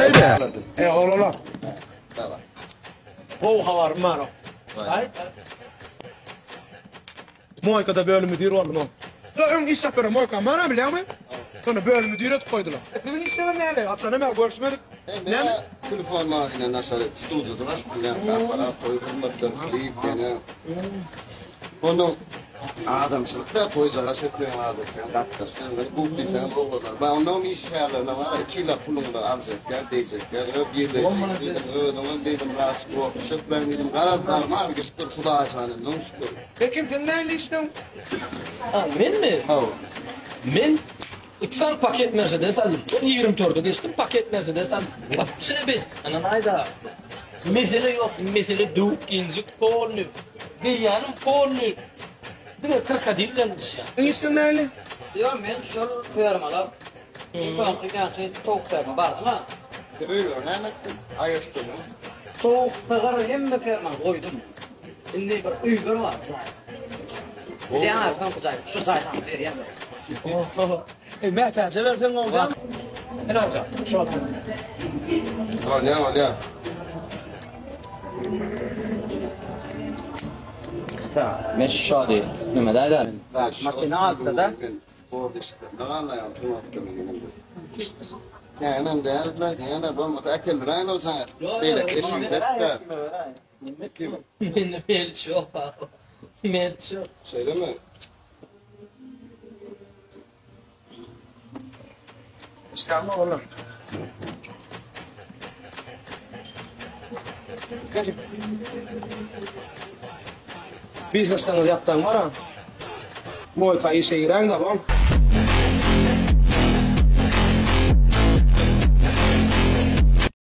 Baby. E oglanlar. Daway. Gowy habarym bar. Aýt. Moýkada bölüm müdiri boldum o. Şo öň iş ýap beren moýkam bar-a bilýäňmi? Şonda bölüm müdiri edip goýdular. Siziň işleriňiz näle? Haçanam ýa görüşmedik. Näme? Telefon magazyna daşary studiýada açdym ýa apparat toý hyzmatlar klip ýene. Onuň adamçylyk-da toýjaga çekseň adasy gatnaşsaň bir buk diýseň oglanlar. Ba onnoň işgärlerine bar iki ýyla puluňy aljak ýa deýjek ýa ýok girdeýjek diýdim özüňem diýdim ras gorky çökläň diýdim garaz normal gitdi hudaýjana müň şükür. Ekin sen nähili işleň? Ha menmi? Hawa. Men iki sany paket mersedes aldym. Men ýigrimi törde geçdim paket mersedes aldym. Wapşe bet. Ynanaýda. Mesele ýok, mesele döwük injik polny. Geýýänim polny. Diňe krokodil bilen duşýan. Işiň nähili? Ýok men şol fermalar soňky ýaňky towuk ferma bardym-a. Sen öýleri näme etdiň? Aýryşdyrdyň. Towuk, sygyr hemme fermany goýdum. Indi bir öýler bar jaý. Bilýäň-ä soňky jaý, şu jaý saňa berýän. Eý mätäje berseň gowy dälmi? Helal Şol. Bolýa bolýa. Ta, men şu şady nime däde? Maşyny aldy-da. Sport işlerinde galýan turnawka menem. Känam däl bilen ýene bolmasa äkeldiräýin ol jaňa. Beýleki eşigde-de. Mende melç ýok baba. Melç ýok. Şeýlemi? Işdäňmi oglanlar? Biznesleňiz ýapdaň bar-a. Moýka işe giräň-dä, bom.